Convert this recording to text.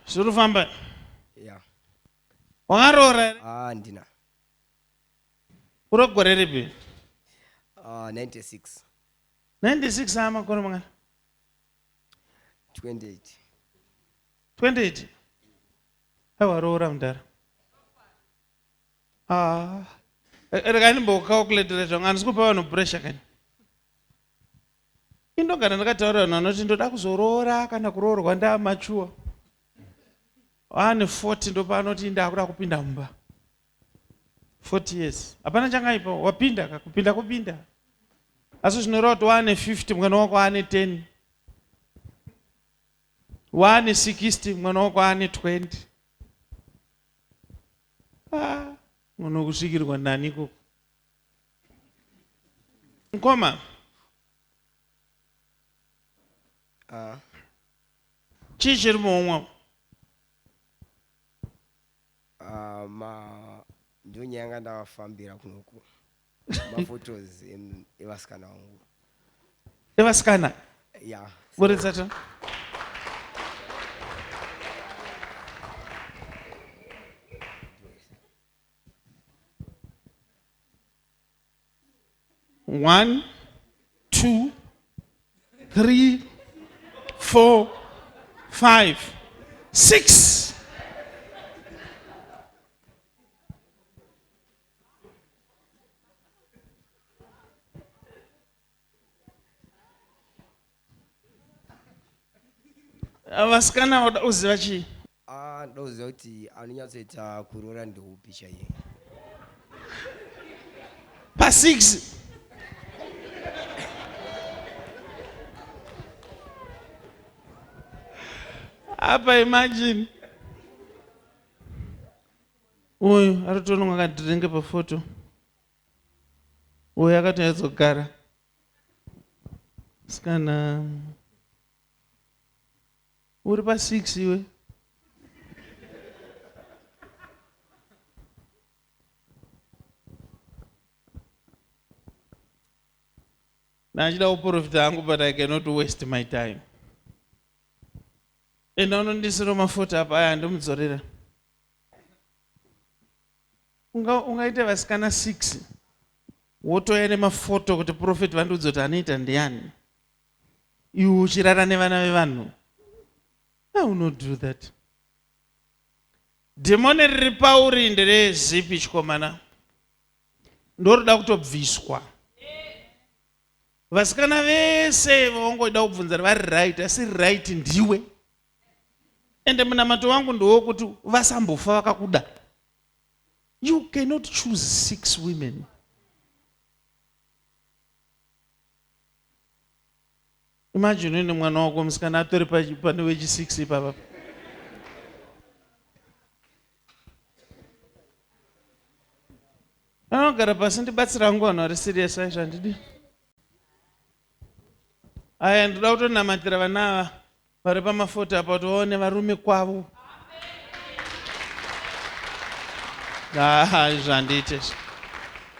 Zviri kufamba. Ya. Wakaroora here? Ah, ndina. Uri gore ripi? 96. 96 aa makore mangani? 28. 28. Aiwa roora mudhara. Ah. Regai ndimbokucalculatera zvangu handisi kupa vanhu pressure kani. Indogara ndakataura vanhu vanoti ndoda kuzoroora kana kuroorwa ndaamachuwa. Ane 40 ndopaanoti ndakuda kupinda mumba. 40 years. Hapana changaipa wapinda ka kupinda kupinda. Asi zvinoreva kuti waane 50 mwana wako aane 10. Waane 60 mwana wako aane 20. Ah, unokusvikirwa nani ikoko? Mkoma. Ah. Chii chiri muhomwe? Ah, ma ndonyaya yanga ndavafambira kunoku. Mafotos evasikana vangu. Evasikana? Yeah. Buritsa ta. One, two, three, four, five, six. Vasikana voda kuziva chii? Ah, ndoda kuziva kuti anonyatsoita kuroora ndeupi chaiye. Pa 6. Apa imagine. Uyu aritoonwa kadrink pafoto. Uyu akatonyatsogarara. Sikana uri pa 6 iwe. Ndachida kuprofita hangu but I cannot waste my time. Enda unondisira mafuta apa aya ndomudzorera. Unga ungaite vasikana 6 wotouya nemafoto kuti prophet vandiudza kuti anoita ndiani. Iwe uchirara nevana vevanhu. I will not do that. Dhimoni riri pauri nderezipi chikomana? Ndorida kutobviswa. Vasikana vese vawangoida kubvunza vari right asi right ndiwe. Ende munamato wangu ndewokuti vasambofa vakakuda. You cannot choose 6 women. Imagine uine mwana wako musikana atori pane wechi 6 ipapa. Anogara pasi ndibatsira hangu vanhu vari serious aizvo handidi. Aya ndoda kutonamatira vana ava vari pamafoto apa kuti vaone varume kwavo. Ah, izvo handiite izvo.